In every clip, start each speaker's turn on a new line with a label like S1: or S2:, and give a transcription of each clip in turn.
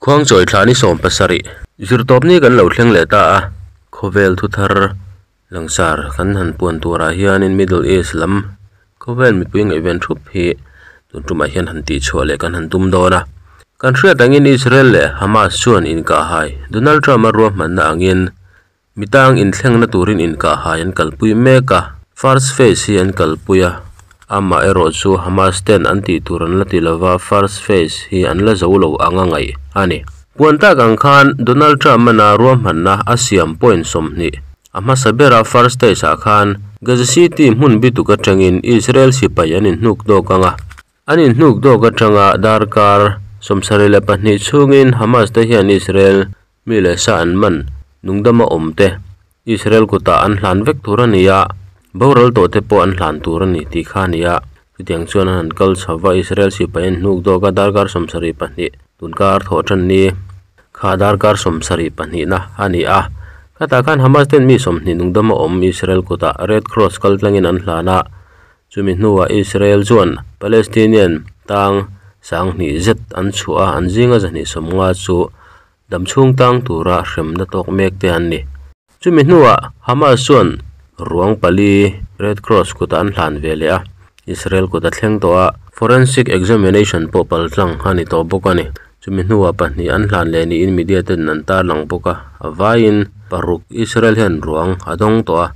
S1: Khuangchawi thla ni 17 zirtawpni kan lo thleng leh ta a, khawvel thuthar langsar kan han puan turah hianin Middle East lam khawvel mipui ngaihven thup hi tun tumah hian han tihchhuah leh kan han tum dawn a. Kan hriat angin Israel leh Hamas chuan inkahhai Donald Trump-a ruahmanna angin mitang inthlengna turin inkahhai an kalpui mek a, first phase hi an kalpui a, amaherawh chu Hamas ten an tih tur an la ti lova, first phase hi an la zo lo anga ngaih a ni. Puan tak ang khan Donald Trump-ana ruahmanna a siam point 20 a hmasa bera first stage ah khan Gaza City hmun bituk atangin Israel sipai an inhnuk dawk anga an inhnuk dawk atanga darkar 72 chhungin Hamas te hian Israel mi leh sa an man nungdama awm te Israel kuta an hlan vek tur ani a, boral tawh te pawh an hlan tur ani tih kha ani a. Chutiang chuan an han kal chho va, Israel sipai an hnuk dawk a, darkar 72 tunkar thawh tan ni kha darkar 72 na ani a. Khatah khan Hamas ten mi 20 nungdama awm Israel kuta Red Cross kal tlangin an hlan a, chumi hnuah Israel chuan Palestinian tang 2000 zet an chhuah a, an zinga 150 chu damchhung tang tura hremna tawk mek te an ni. Chumi hnuah Hamas chuan ruang pali Red Cross kuta an hlan ve leh a, Israel kuta thleng tawh a, forensic examination pawh paltlang ani tawh bawk ani. Chumi hnuah pahnih an hlan leh niin media ten an tarlang bawk a, a vaiin paruk Israel hian ruang a dawng tawh a.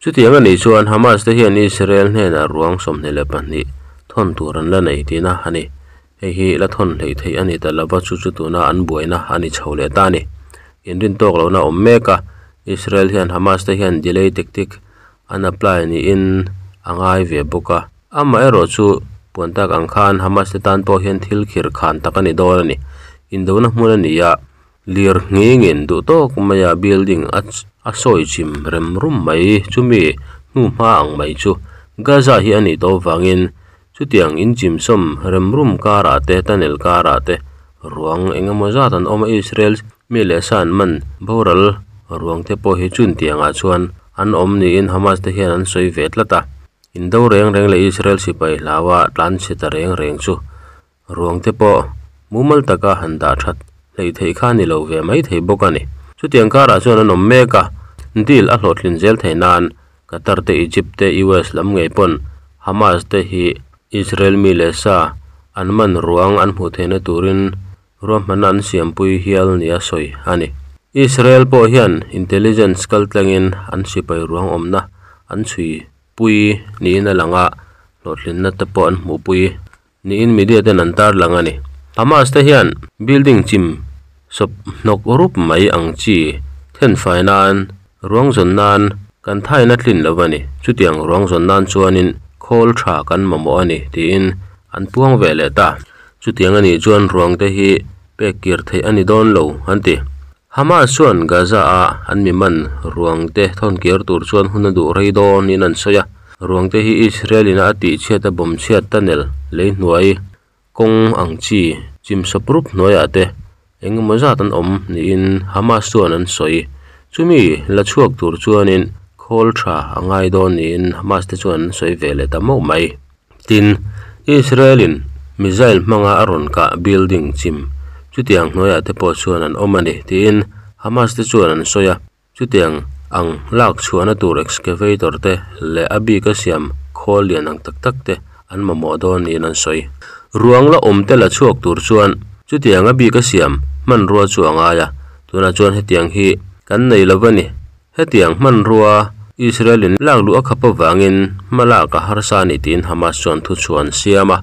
S1: Chutiang ani chuan Hamas te hian Israel hnenah ruang 22 thon tur an la nei tina ani. Hei hi la thon hlei thei ani ta lova, chu chu tuna an buaina ani chho leh ta ni. Inrin tawk lo na awm mek a, Israel hian Hamas te hian delay tactic an apply niin angai ve bawk a. Amaherawh chu puan tak ang khan Hamas te tan pawh hian thil khir khan tak ani dawn ani. Indona hmun ani a, lir nghingin duh tawk maia building a sawi chim rem rum mai chumi hnu hma ang mai chu Gaza hi ani to wangin chutiang in chim sawm rem rum karah te tunnel karah te ruang engemaw zat an awm a. Israel mi leh sa an man boral ruang te pawh hi chun tiangah chuan an awm niin Hamas te hian an sawi ve tlat a. Indo reng reng leh Israel sipai hlawa tlan chhe ta reng reng chu ruang te pawh mumal taka han dah that hlei thei kha ni lo ve mai thei bawk ani. Chutiang karah chuan an awm mek a, deal a hlawhtlin zel thei nan Qatar te Egypt te US lam ngei pawn Hamas te hi Israel mi leh sa an man ruang an hmuh theihna turin ruahmanna an siampui hial ni a sawi ani. Israel pawh hian intelligence kal tlangin an sipai ruang awmna an chhui pui niin a langa, hlawhtlinna te pawh an hmuh pui niin media ten an tarlang ani. Hamas te hian building chim sawp hnawk rup mai ang chi then fai nan ruang zawn nan kan thaina tlin lo ani. Chutiang ruang zawn nan chuanin khawl tha kan mamawh ani tiin an puang ve leh ta. Chutiang ani chuan ruang te hi pek kir thei ani dawn lo an ti. Hamas chuan Gaza a an mi man ruang te thon kir tur chuan hun a duh rei dawn in an sawi a. Ruang te hi Israel in a tih chhiat a bawm chhiat tunnel lei hnuai kawng ang chi chim sawp rup hnuaiah te engemaw zat an awm niin Hamas chuan an sawi. Chumi la chhuak tur chuanin khawl tha angai dawn niin Hamas te chuan an sawi ve leh ta mauh mai. Tin, Israel in missile hmanga a rawn kah building chim chutiang hnuaiah te pawh chuan an awm ani tiin Hamas te chuan an sawi a. Chutiang ang lak chhuahna tur excavator te leh a bik a siam khawl lian ang tak tak te an mamawh dawn niin an sawi. Ruang la awm te la chhuak tur chuan chutiang a bik a siam hmanrua chu angai a. Tunah chuan hetiang hi kan nei lo ani. Hetiang hmanrua Israel in lak luh a khap awangin hmalak a harsa ani tiin Hamas chuan thu chuan siam a.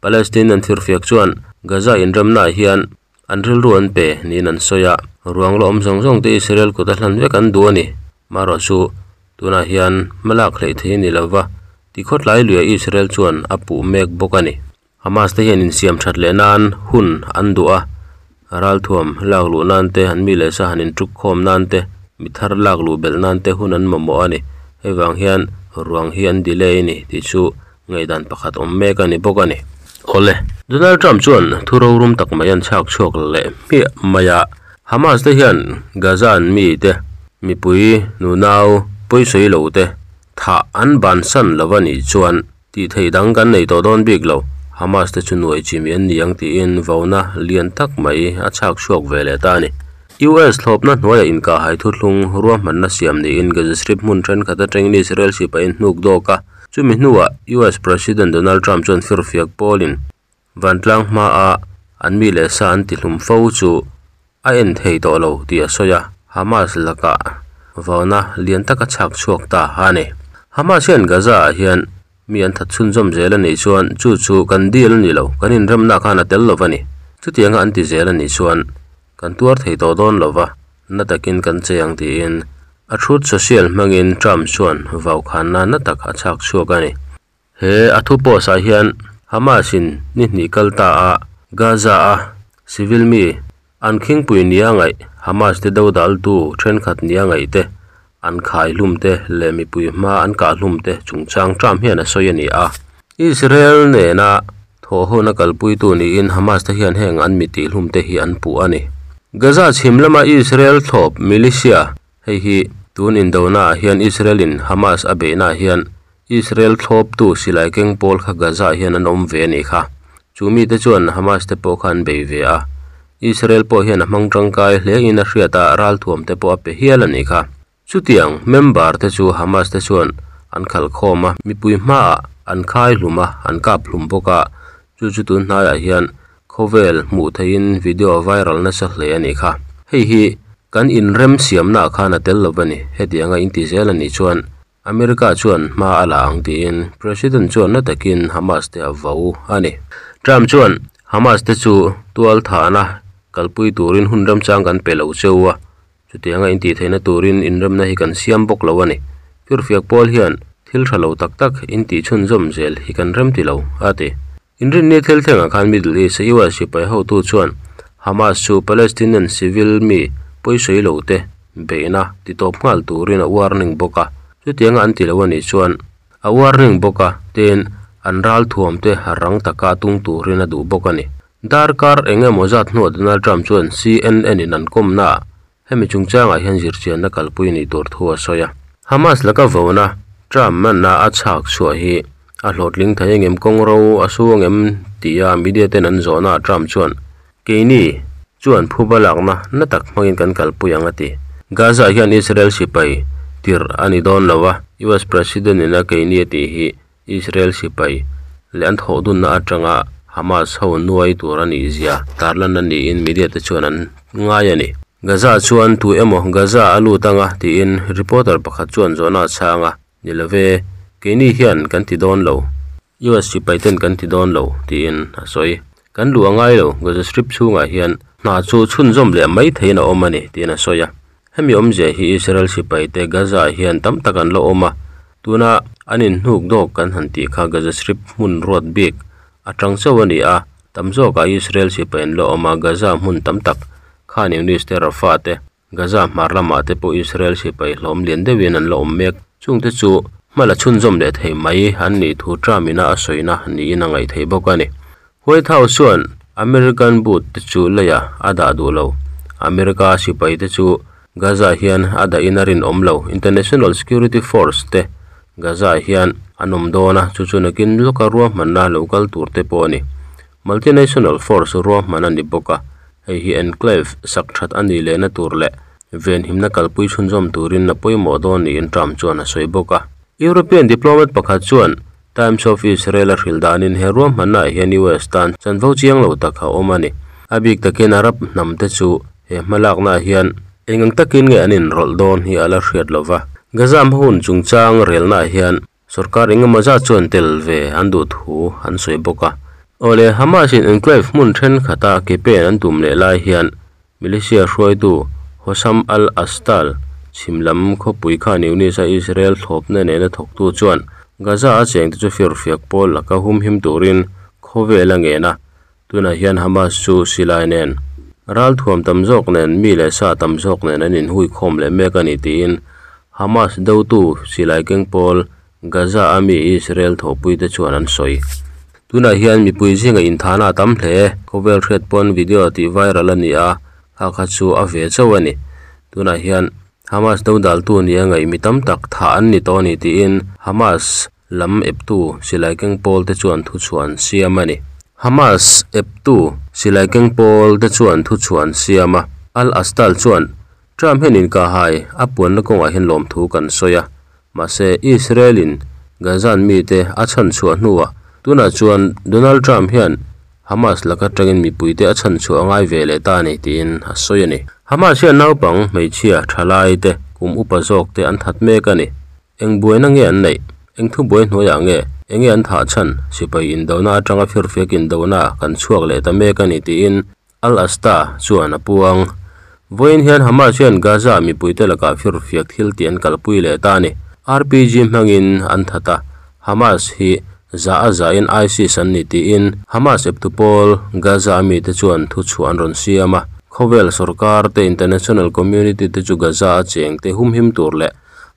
S1: Palestine an thirfiak chuan Gaza inremna hian an rilru an pe niin an sawi a. Ruang la awm zawng zawng te Israel kuta hlan vek an duh ani. Marawh chu tunah hian hmalak hlei thei ani lova, ti khawtlai luia Israel chuan a puh mek bawk ani. Hamas te hian insiam that leh nan hun an duh a, ralthuam lak luh nan te an mi leh sa han intuk khawm nan te mi thar lak luh belh nan te hun an mamawh ani. Hei vang hian ruang hi an delay ani tih chu ngaihdan pakhat awm mek ani bawk ani. Awle, Donald Trump chuan thu rorum tak mai an chhak chhuak leh hmiah mai a. Hamas te hian Gaza an mi te mipui nunau pawisawi lo te tha an ban san lo ani chuan tih thei dang kan nei tawh dawn bik lo. Hamas te chu nuai chimi an ni ang tiin vauna lian tak mai a chhak chhuak ve leh ta a ni. US thlawpna hnuaiah inkahhai thuthlung ruahmanna siam niin Gaza Strip hmun thenkhat atangin Israel sipain hnuk dawk a, chumi hnuah US President Donald Trump chuan firfiak pawlin vantlang hmaa an mi leh sa an tihlum fo chu a en thei tawh lo tih a sawi a, Hamas lakah vauna lian tak a chhak chhuak ta a ni. Hamas hian Gaza-ah hian mi an that chhunzawm zel a nih chuan chu chu kan deal a ni lo, kan inremna khan a tel lo va ni. Chutianga an ti zel a nih chuan kan tuar thei tawh dawn lo va, na takin kan che ang tiin a Truth Social hmangin Trump chuan vaukhanna na tak a chhak chhuak a ni. He a thu post ah hian Hamas in ni hnih kal ta a Gaza a civil mi an khingpui nia ngaih Hamas te dodal tu thenkhat nia ngaih te an khai hlum te leh mipui hma an kah hlum te chungchang Trump hian a sawi a ni a. Israel nena thawhhona kalpuitu niin Hamas te hian heng an mi tih hlum te hi an puh a ni. Gaza chhim lama Israel thlawp militia Hei hi tun indona ah hian Israel in Hamas a beihna ah hian Israel thlawptu silai keng pawl kha Gaza ah hian an awm ve a nih kha. Chu mite chuan Hamas te pawh kha an bei ve a. Israel pawh hian a hmang tangkai hle in a hriat a, ralthuam te pawh a pe hial a nih kha. Chutiang member te chu Hamas te chuan an khalh khawm a, mipui hmaah an khai hlum a, an kap hlum bawk a. Chu chu tun hnaiah hian Khawvel hmuh theihin video viral nasa hle a nih kha. Hei hi kan inrem siamnaah khan a tel lo va ni. Hetianga inti zel a nih chuan America chuan hma a la ang tiin President chuan na takin Hamas te a vo a ni. Trump chuan Hamas te chu tual thahna kalpui turin hun remchang kan pe lo cheu a, chutianga intih theihna turin inremna hi kan siam bawk lo a ni. Firfiak pawl hian thil tha lo tak tak intih chhunzawm zel hi kan remti lo, a ti. Inrinni thil thlengah khan Middle East a US sipai hotu chuan Hamas chu Palestinian civil mi pawisawi lo te beihna ti tawp nghal turin a warning bawk a, chutianga an ti lo a nih chuan a warning bawk a, tin an ralthuam te rang taka tung turin a duh bawk a ni. Darkar eng emaw zat hnuah Donald Trump chuan CNN in an kawmnaah Hemi chungchangah hian zirchianna kalpui nih tur thu a sawi a. Hamas laka vona Trump manna a chhak chhuah hi a hlawhtling thei engem kawng ro a su angem tia media ten an zawhnaah Trump chuan, Keini chuan phuba lakna na tak hmangin kan kalpui ang a ti. Gaza hian Israel sipai tirh a ni dawn lo a, US President in a keini a tih hi Israel sipai leh an thawh dunna atanga Hamas ho nuai tur a nih zia tarlan a niin media te chuan an ngai a ni. Gaza chuan tu emaw Gaza a lut anga tiin reporter pakhat chuan zawhna a chhang a, Ni love, keini hian kan ti dawn lo, US sipai ten kan ti dawn lo tiin a sawi. Kan luh a ngai lo, Gaza Strip chhungah hian hna chu chhunzawm leh mai theiin a awm a ni tiin a sawi a. Hemi awmzia hi Israel sipaite Gaza-ah hian tam tak an la awm a, tuna an inhnuk dawk kan han tih kha Gaza Strip hmun ruat bik atang chauh a ni a, tam zawkah Israel sipai an la awm a, Gaza hmun tam tak, Khan Yunis te, Rafah te, Gaza hmar lamah te pawh Israel sipai hlawm lian deuhin an la awm mek. Chungte chu hma la chhunzawm leh thei mai an nih thu Trump-ina a sawina niin a ngaih theih bawk a ni. White House chuan American boot te chu leiah a dah duh lo. America sipai te chu Gaza hian a dahin a rinawm lo. International Security Force te Gaza hian an awm dawn a, chu chu nakin lawka ruahmanna lo kal tur te pawh a ni. Multinational Force ruahman a ni bawk a, hei hi enclave sak that a nih lehna tur leh venhimna kalpui chhunzawm turin a pawimawh dawn niin Trump chuan a sawi bawk a. European diplomat pakhat chuan Times of Israel a hrilh danin he ruahmannaah hian US tan chanvo chiang lo tak a awm a ni. A bik takin Arab hnam te chu he hmalaknaah hian eng ang takin nge an inrawlh dawn hi a la hriat lo va. Gaza hmahun chungchang relnaah hian sorkar engemaw zat chuan tel ve an duh thu an sawi bawk a. Awle, Hamas in enclave hmun thenkhatah ke pen an tum leh lai hian Militia hruaitu Hossam al-Astal, chhim lam khawpui khan Yunis-a Israel thlawpna nena thawktu chuan Gaza-a chengte chu firfiak pawl laka humhim turin khawvel a ngen a, tunah hian Hamas chu silai nen, ralthuam tam zawk nen, mi leh sa tam zawk nen an inhui khawm leh mek a ni tiin Hamas dotu silai keng pawl Gaza-a mi Israel thawhpuite chuan an sawi. Tunah hian mipui zinga inthahna a tam hle. Khawvel hriat pawn video tih viral a ni a, kha kha chu a ve chauh a ni. Tunah hian Hamas dodaltu nia ngaih mi tam tak thah an ni tawh a ni tiin Hamas lam eptu silai keng pawl te chuan thuchhuah an siam a ni. Hamas eptu silai keng pawl te chuan thuchhuah an siam a, Al-Astal chuan, Trump hian inkahhai a puanna kawngah hian lawmthu kan sawi a, mahse Israel-in Gazan mite a chhanchhuah hnuah tunah chuan Donald Trump hian Hamas laka atangin mipuite a chhanchhuah a ngai ve leh ta a ni tiin a sawi a ni. Hamas hian naupang, hmeichhia, thalai te, kum upa zawk te an that mek a ni. Eng buaina nge an neih? Eng thubuai hnuaiah nge? Enge an thah chhan? Sipai indona atanga firfiak indona kan chhuak leh ta mek a ni tiin Al-Asta chuan a puang. Vawiin hian Hamas hian Gaza mipuite lakah firfiak thil tih an kalpui leh ta a ni. RPG hmangin an that a, Hamas hi za a zain ISIS an ni tiin Hamas eptu pawl Gaza a mite chuan thuchhuah an rawn siam a. Khawvel sorkar te, international community te chu Gaza a chengte humhim tur leh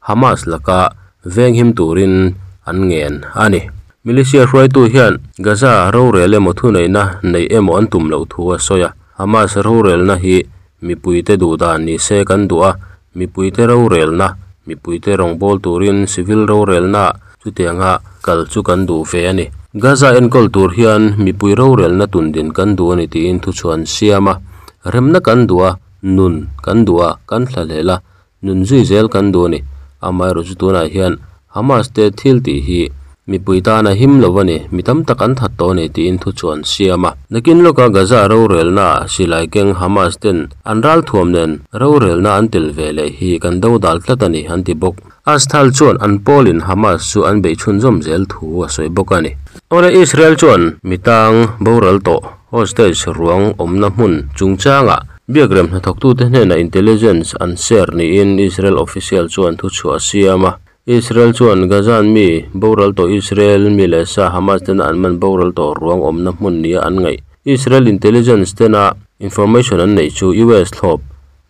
S1: Hamas laka venghim turin an ngen a ni. Militia hruaitu hian Gaza rorel emaw thuneihna neih emaw an tum loh thu a sawi a, Hamas rorelna hi mipuite duhdan ni se kan duh a, mipuite rorelna, mipuite rawngbâwl turin civil rorelna chutianga kal chu kan duh ve a ni. Gaza enkawl tur hian mipui rorelna tundin kan duh a ni tiin thuchhuah an siam a, remna kan duh a, nun kan duh a, kan thlahlel a, Nun zui zel kan duh a ni. Amaherawhchu chu tunah hian Hamas te thil tih hi mipui tan a him lo a ni, mi tam tak an that tawh a ni tiin thu chu an siam a. Nakin lawka Gaza rorelna silai keng Hamas ten an ralthuam nen rorelna an tel ve leh hi kan do dal tlat a ni an ti bawk. Asthal chuan an pawlin Hamas chu an beih chhunzawm zel thu a sawi bawk a ni. Awle Israel chuan mi tang boral tawh hostage ruang awmna hmun chungchangah Biakrem hnathawktute hnenah intelligence an share niin Israel official chuan thuchhuah a siam a. Israel chuan Gazan mi boral tawh Israel mi leh sa Hamas tena an man boral tawh ruang awmna hmun nia an ngaih. Israel intelligence tena information an neih chu US thlawp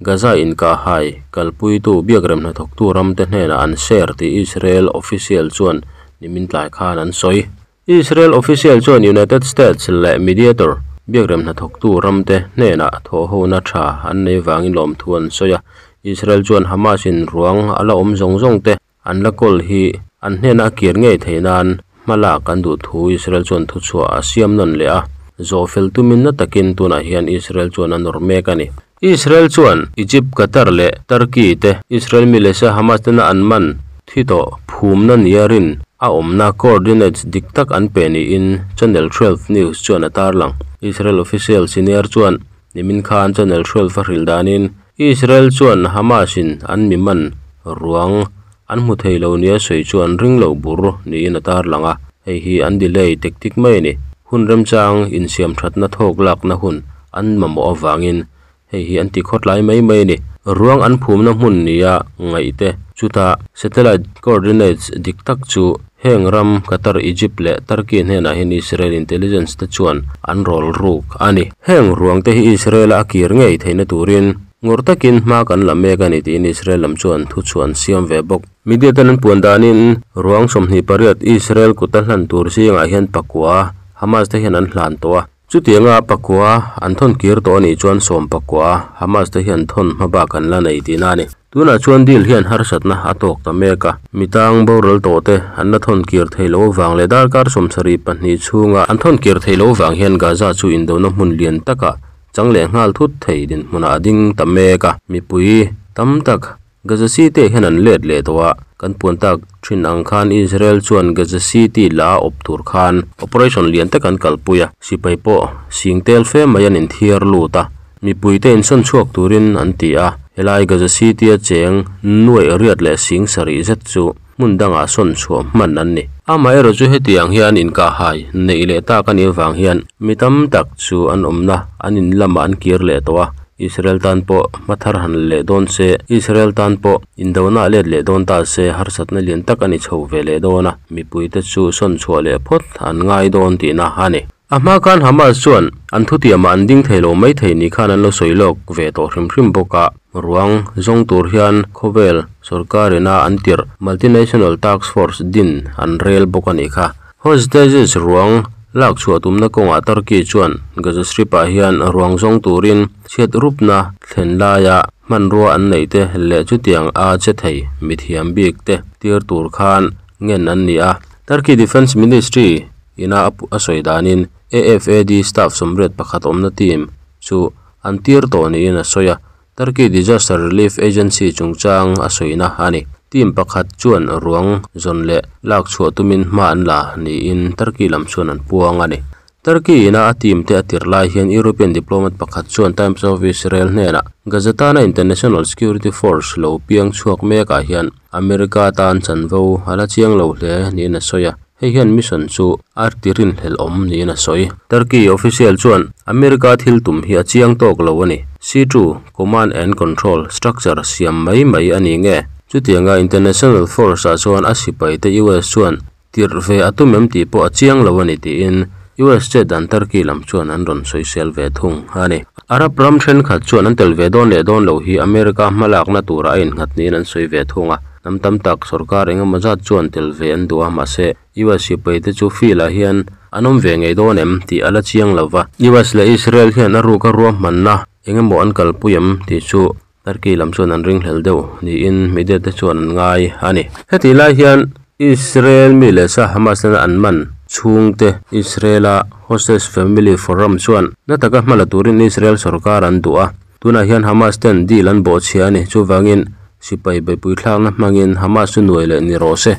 S1: Gaza inkahhai kalpuitu biakrem hnathawktu ramte hnenah an share tih Israel official chuan nimin tlai khan an sawi. Israel official chuan United States leh mediator biakrem hnathawktu ramte hnenah thawhhona tha an nei vangin lawmthu an sawi a. Israel chuan Hamas in ruang a la awm zawng zawng te an la kawl hi an hnena a kir ngei theih nan hma lak an duh thu Israel chuan thuchhuah a siam nawn leh a. Zawhfel tumin na takin tunah hian Israel chuan a nawr mek a ni. Israel chuan Egypt, Qatar leh Turkey te Israel mi leh sa Hamas tena an man thi tawh phumna nia rin a awmna coordinates dik tak an pe niin Channel 12 News chuan a tarlang. Israel official senior chuan nimin khan Channel 12 a hrilh danin Israel chuan Hamas in an mi man ruang an hmu thei lo nia sawi chu an ring lo bur niin a tarlang a, hei hi an delay tactic mai a ni. Hun remchang insiam thatna thawk lakna hun an mamawh avangin hei hi an ti khawtlai mai mai a ni. Ruang an phumna hmun nia ngaih te chutah satellite coordinates dik tak chu heng ram Qatar, Egypt leh Turkey hnenah hian Israel intelligence te chuan an rawl ruk a ni. Heng ruang te hi Israel a a kir ngei theihna turin ngawrh takin hma kan la mek a ni tiin Israel lam chuan thuchhuah an siam ve bawk. Media ten an puan danin ruang 28 Israel kuta hlan tur zingah hian pakua Hamas te hian an hlan tawh a. Chutianga pakua an thawn kir tawh a nih chuan sawm pakua Hamas te hian thawn hma bak an la nei tihna a ni. Tunah chuan deal hian harsatna a tawk ta mek a, mi tang boral tawh te an la thawn kir thei lo avang leh darkar 72 chhunga an thawn kir thei lo vang hian Gaza chu indona hmun lian takah chang leh nghal thut thei dinhmunah a ding ta mek a. Mipui tam tak Gaza City hian an let leh tawh a, kan puan tak thin ang khan Israel chuan Gaza City la a awp tur khan operation lian tak an kalpui a, sipai pawh sing tel fe mai an inthiar lut a, mipuite insawn chhuak turin an ti a, helai Gaza City a cheng nuaih riat leh sing sarih zet chu hmun dangah sawn chhuah hman an ni. Amaherawh chu hetiang hian inkahhai neih leh tak a nih avang hian mi tam tak chu an awmna an in lamah an kir leh tawh a, Israel tan pawh hma thar han leh dawn se, Israel tan pawh indona let leh dawn ta se harsatna lian tak a ni chho ve leh dawn a, mipuite chu sawn chhuah leh phawt an ngai dawn tihna a ni. A hma khan Hamas chuan an thutiamah an ding thei lo mai thei ni khan an lo sawi lawk ve tawh hrim hrim bawk a, ruang zawng tur hian khawvel sorkar ina an tirh Multinational Task Force din an rel bawk a nih kha. Hostages ruang lak chhuah tumna kawngah Turkey chuan Gaza Strip-ah hian ruang zawng turin chhiat rupna thlen laia hmanrua an neih te leh chutiang a che thei mithiam bik te tir tur khan ngen an ni a. Turkey Defence Ministry. ina a sawi danin AFAD staff 81 awmna team chu an tir tawh niin a sawi a, Turkey Disaster Relief Agency chungchang a sawina a ni. Team pakhat chuan ruang zawn leh lak chhuah tumin hma an la niin Turkey lam chuan an puang a ni. Turkey ina a team te a tirh lai hian European diplomat pakhat chuan Times of Israel hnenah Gaza tana International Security Force lo piang chhuak mekah hian America tan chanvo a la chiang lo hle niin a sawi a, hei hian mission chu a ti rinhlelh awm niin a sawi. Turkey official chuan America thil tum hi a chiang tawk lo a ni. C2, Command and Control, structure siam mai mai a ni nge? Chutianga International Force ah chuan a sipai te US chuan tirh ve a tum em tih pawh a chiang lo a ni tiin US chet dan Turkey lam chuan an rawn sawisel ve thung a ni. Arab ram thenkhat chuan an tel ve dawn leh dawn lo hi America hmalakna tura a innghat niin an sawi ve thung a. Hnam tam tak sorkar engemaw zat chuan tel ve an duh a, mahse US sipai te chu field ah hian an awm ve ngei dawn em tih a la chiang lo va. US leh Israel hian a ruka ruahmanna engemaw an kalpui em tih chu Turkey lam chuan an ringhlel deuh niin media te chuan an ngai a ni. Hetih lai hian Israel mi leh sa Hamas nena an man chhungte Israel-a Hostage Family Forum chuan na taka hma la turin Israel sorkar an duh a. Tunah hian Hamas ten deal an bawhchhia a ni. Chuvangin sipai beihpui thlakna hmangin Hamas chu nuai leh ni rawh se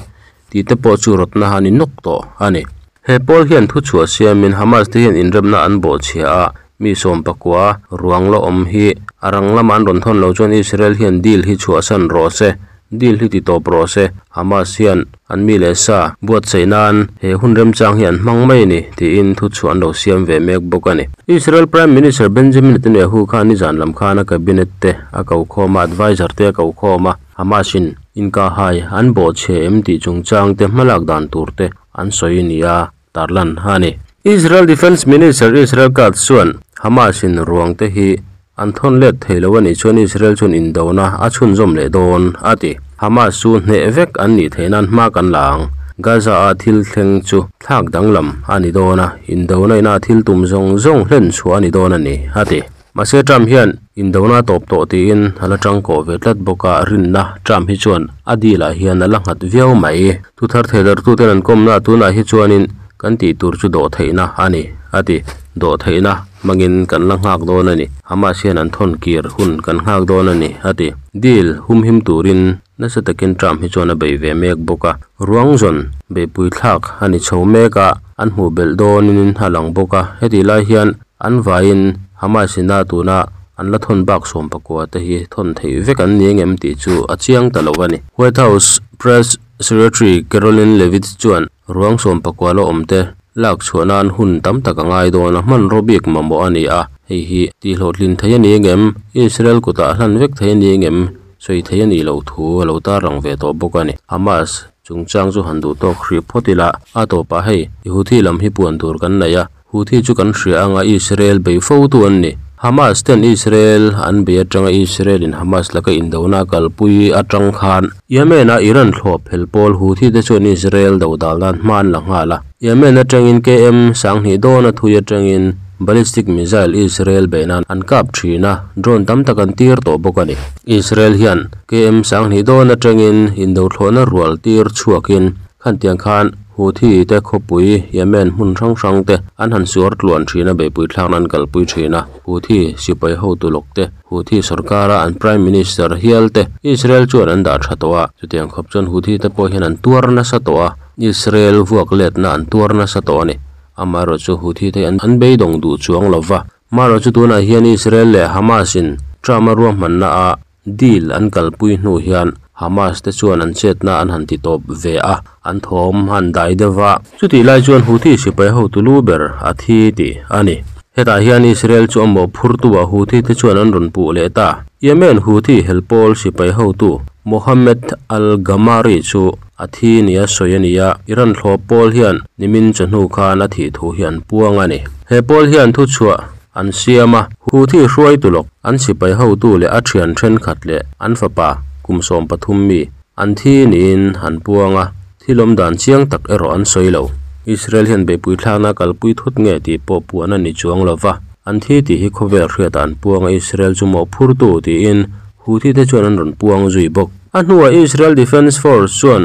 S1: tih te pawh chu rawtna a ni nawk tawh a ni. He pawl hian thuchhuah siamin Hamas te hian inremna an bawhchhia a, mi 19 ruang la awm hi a rang lama an rawn thawn lo chuan Israel hian deal hi chhuahsan rawh se, deal hi ti tawp rawh se, Hamas hian an mi leh sa buatsaih nan he hun remchang hi an hmang mai a ni tiin thuchhuah an lo siam ve mek bawk a ni. Israel Prime Minister Benjamin Netanyahu khan nizan lam khan a cabinet te a ko khawm a, adviser te a ko khawm a, Hamas in inkahhai an bawhchhe em tih chungchang te hmalak dan tur te an sawi nia tarlan a ni. Israel Defence Minister Israel Katz chuan Hamas in ruang te hi an thawn let thei lo a nih chuan Israel chuan indona a chhunzawm leh dawn a ti. Hamas chu hneh vek an nih theih nan hma kan la ang. Gaza a thil thleng chu thlak danglam a ni dawn a, indona ina thil tum zawng zawng hlen chhuah a ni dawn a ni a ti. Mahse Trump hian indona tawp tawh tiin a la tangkawh ve tlat bawk a, rinna Trump hi chuan a deal ah hian a la nghat viau mai. Thuthar theidartuten an kawmna tunah hi chuanin kan tih tur chu dawh theihna a ni, a ti. Dawh theihna hmangin kan la nghak dawn a ni. Hamas hian an thawn kir hun kan nghak dawn a ni, a ti. Deal humhim turin nasa takin Trump hi chuan a bei ve mek bawk a. Ruang zawn beihpui thlak a ni chho mek a, an hmuh belh dawnin a lang bawk a. Hetih lai hian An vaiin Hamas ina tuna an la thawn bak 19 te hi thawn theih vek an ni engem tih chu a chiang ta lo a ni. White House Press Secretary Karoline Leavitt chuan ruang 19 la awm te lak chhuah nan hun tam tak a ngai dawn a, hmanraw bik mamawh a ni a, hei hi tihhlawhtlin thei a ni engem, Israel kutah hlan vek thei a ni engem sawi thei a nih loh thu a lo tarlang ve tawh bawk a ni. Hamas chungchang chu han duh tawk hrih phawt ila, a tawpah hei Houthi lam hi puan tur kan nei a, Houthi chu kan hria anga Israel bei fo tu an ni. Hamas ten Israel an bei atanga Israel in Hamas laka indona kalpui atang khan Yemen a Iran thlawp phel pawl Houthi te chuan Israel do dal nan hma an la nghal a. Yemen atangin KM 2000 dawn a thui atangin ballistic missile Israel bei nan an kap thin a, drone tam tak an tir tawh bawk a ni. Israel hian KM 2000 dawn atangin indo thlawhna rual tir chhuakin Khantiang khan Houthi te khawpui Yemen hmun hrang hrang te an han suar tluan thin a, beihpui thlakna an kalpui thin a. Houthi sipai hotu lawk te, Houthi sorkara an Prime Minister hial te Israel chuan an dah tha tawh a. Chutiang khawp chuan Houthi te pawh hian an tuar nasa tawh a, Israel vuak letna an tuar nasa tawh a ni. Amaherawh chu Houthi te hi an beidawng duh chuang lo va. Amaherawh chu tunah hian Israel leh Hamas in Trump a ruahmanna a Deal an kalpui hnu hian Hamas te chuan an chetna an han ti tawp ve a, an thawm an dai deuh va. Chutih lai chuan Houthi sipai hotu lu ber a thi tih a ni. Hetah hian Israel chu a mawhphurtu ah Houthi te chuan an rawn puh leh ta. Yemen Houthi helpawl sipai hotu Mohammed al-Ghamari chu a thi nia sawi a ni a, Iran thlawp pawl hian nimin chawhnu khan a thih thu hi an puang a ni. He pawl hian thuchhuah An siam a, Houthi hruaitu lawk, an sipai hotu leh a thian thenkhat leh an fapa kum 13 mi an thi niin an puang a, thil awm dan chiang tak erawh an sawi lo. Israel hian beihpui thlakna kalpui thut nge tih pawh puan a ni chuang lo va, an thi tih hi khawvel hriatah an puang a, Israel chu mawhphurtu tiin Houthi te chuan an rawn puang zui bawk. A hnuah Israel Defence Force chuan.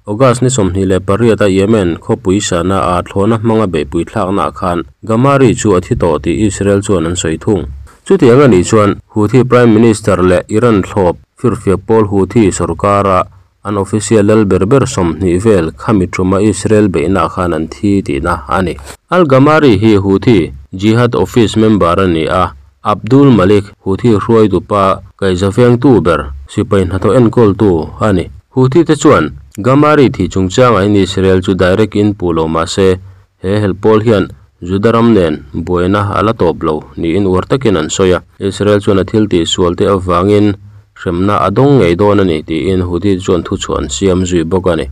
S1: August ni 28 a Yemen khawpui Sanaa-a thlawhna hmanga beihpui thlaknaah khan Ghamari chu a thi tawh tih Israel chuan an sawi thung. Chutiang a nih chuan Houthi Prime Minister leh Iran thlawp firfiak pawl Houthi sorkara an official lal ber ber 20 vel khami tuma Israel beihnaah khan an thi tihna a ni. Al-Ghamari hi Houthi Jihad Office member a ni a, Abdul Malik Houthi hruaitu pa kaihza vengtu ber sipai hnathawh enkawltu a ni. Houthi te chuan Ghamari thih chungchangah hian Israel chu direct in puh lo mah se he hel pawl hian Juda ram nen buaina a la tawp lo niin uar takin an sawi a. Israel chuan a thil tih sual te avangin hremna a dawng ngei dawn a ni tiin Houthi chuan thuchhuah an siam zui bawk a ni.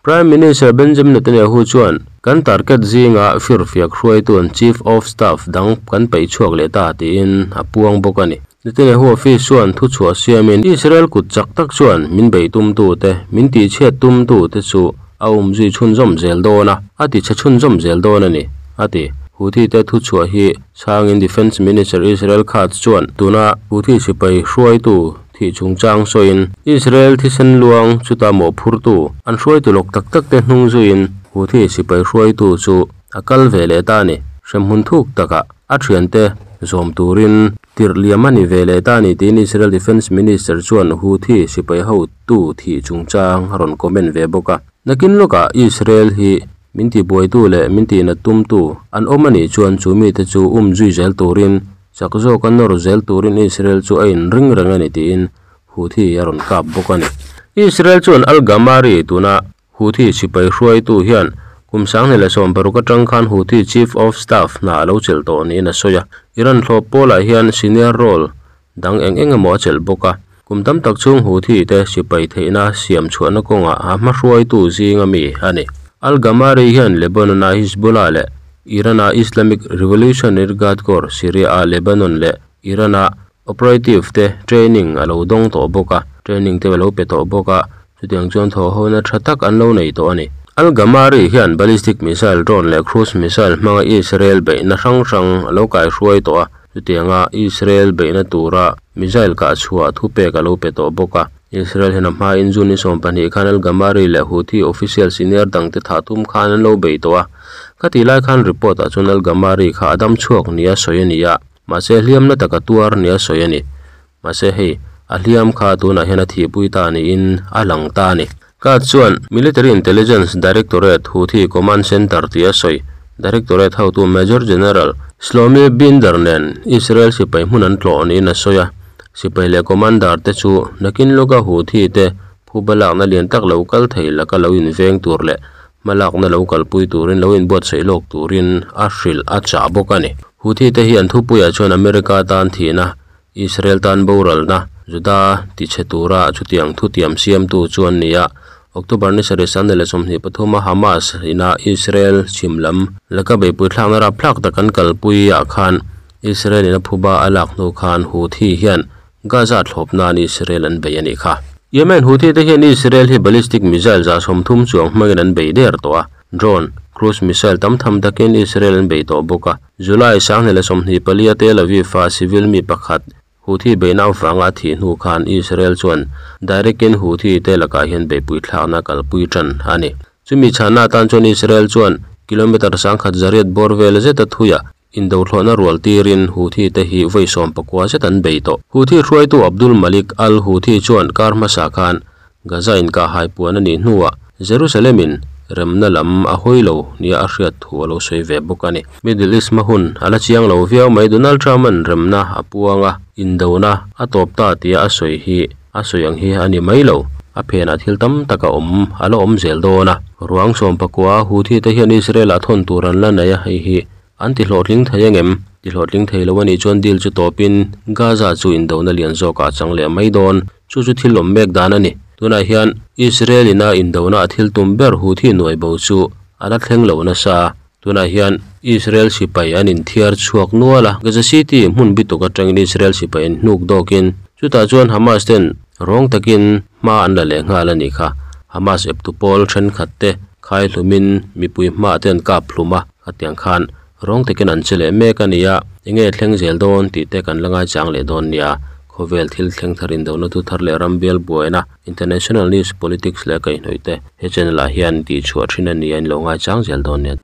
S1: Prime Minister Benjamin Netanyahu chuan kan target zinga firfiak hruaituan Chief of Staff dang kan peih chhuak leh ta tiin a puang bawk a ni. Netanyahu office chuan thuchhuah siamin Israel kut chak tak chuan min beih tumtu te, min tihchhiat tumtu te chu a umzui chhunzawm zel dawn a, a tichhe chhunzawm zel dawn a ni, a ti. Houthi te thuchhuah hi chhangin Defence Minister Israel Katz chuan tuna Houthi sipai hruaitu thih chungchang sawiin Israel thisen luang chuta mawhphurtu an hruaitu lawk tak tak te hnung zuiin Houthi sipai hruaitu chu a kal ve leh ta a ni. Hremhmun thuk takah a thiante zawm turin tirh liam a ni ve leh ta a ni tiin Israel Defence Minister chuan Houthi sipai hotu thih chungchang a rawn comment ve bawk a. Nakin lawkah Israel hi min tihbuaitu leh min tihnat tumtu an awm a nih chuan chu mite chu umzui zel turin chak zawk a nawr zel turin Israel chu a inring reng a ni tiin Houthi a rawn kap bawk a ni. Israel chuan Al-Ghamari tuna Houthi sipai hruaitu hian kum 2016 atang khan Houthi Chief of Staff hna a lo chelh tawh niin a sawi a. Iran thlawp pawlah hian senior role dang eng eng emaw a chelh bawk a. Kum tam tak chhung Houthi te sipai theihna siam chhuahna kawngah a hmahruaitu zinga mi a ni. Al-Ghamari hian Lebanon-a Hezbollah leh Iran-a Islamic Revolutionary Guard Corps, Syria-a Lebanon leh Iran-a operative te training a lo dawng tawh bawk a, training te a lo pe tawh bawk a, chutiang chuan thawhhona tha tak an lo nei tawh a ni. Al-Ghamari hian ballistic missile, drone leh cruise missile hmanga Israel beihna hrang hrang a lo kaihruai tawh a, chutianga Israel beihna tura missile kah chhuah thupek a lo pe tawh bawk a. Israel hian a hmain June ni 20 khan Al-Ghamari leh Houthi official senior dangte thah tum khan an lo bei tawh a. Khati lai khan report ah chuan Al-Ghamari kha a dam chhuak nia sawi a ni a, mahse hliamna taka tuar nia sawi a ni. Mahse hei, a hliam kha tunah hian a thihpui ta niin a lang ta a ni. Katz chuan Military Intelligence Directorate Houthi Command Center tih a sawi. Directorate hotu Major General Shlomi Binder nen Israel sipai hmun an tlawh niin a sawi a. Sipai leh commander te chu nakin lawka Houthi te phuba lakna lian tak lo kal thei laka lo inveng tur leh hmalakna lo kalpui turin lo inbuatsaih lawk turin a hrilh a chah bawk a ni. Houthi te hi an thupuiah chuan America tan thihna, Israel tan boralna, Juda tichhe tura chutiang thutiam siamtu chu an ni a. October ni sarih 2023 a Hamas ina Israel chhim lam laka beihpui thlakna rapthlak tak an kalpui ah khan Israel in a phuba a lak hnu khan Houthi hian Gaza thlawp nan Israel an bei a nih kha. Yemen Houthi te hian Israel hi ballistic missile 30 chuang hmangin an bei der tawh a, drone, cruise missile tam tham takin Israel an bei tawh bawk a. July 2024 a Tel Aviv a civil mi pakhat Houthi beihna avanga a thih hnu khan Israel chuan direct in Houthi te lakah hian beihpui thlakna kalpui tan a ni. Chumi chhana atan chuan Israel chuan kilometer 1,100 bawr vel zet a thuia indo thlawhna rual tirin Houthi te hi vawi 19 zet an bei tawh. Houthi hruaitu Abdul Malik al-Houthi chuan kar hmasa khan Gaza in ka hai puan a nih hnuah Jerusalem in remna lam a hawi lo nia a hriat thu a lo sawi ve bawk a ni. Middle East hma hun a la chiang lo viau mai Donald Trump an remna a puanga indona a tawp ta tia a sawi hi a sawi ang hi a ni mai lo. A phenah thil tam tak a awm a la awm zel dawn a. Ruang 19 Houthi te hian Israel ah thawn tur an la nei a hei hi an ti hlawhtling thei angem ti hlawhtling thei lo a nih chuan deal chu tawpin Gaza chu indona lian zawkah chang leh mai dawn. Chu chu thil awm mek dan a ni. Tunah hian Israel ina indona a thil tum ber Houthi nuai bo chu a la thleng lo nasa. Tunah hian Israel sipai an inthiar chhuak nual a. Gaza City hmun bituk atangin Israel sipai an hnuk dawkin chutah chuan Hamas ten rawng takin hma an la leh nghal a nih kha. Hamas eptu pawl thenkhat te khai hlumin mipui hma te an kap hlum a. Khatiang khan rawng takin an che leh mek a ni a. Enge thleng zel dawn tih te kan la ngai chang leh dawn nia. Khawvel thil thleng thar indona thu thar leh ram bial buaina international news politics leh a kaihhnawih te he channel ah hian tih chhuah thin a ni a in lo ngaichang zel dawn nia.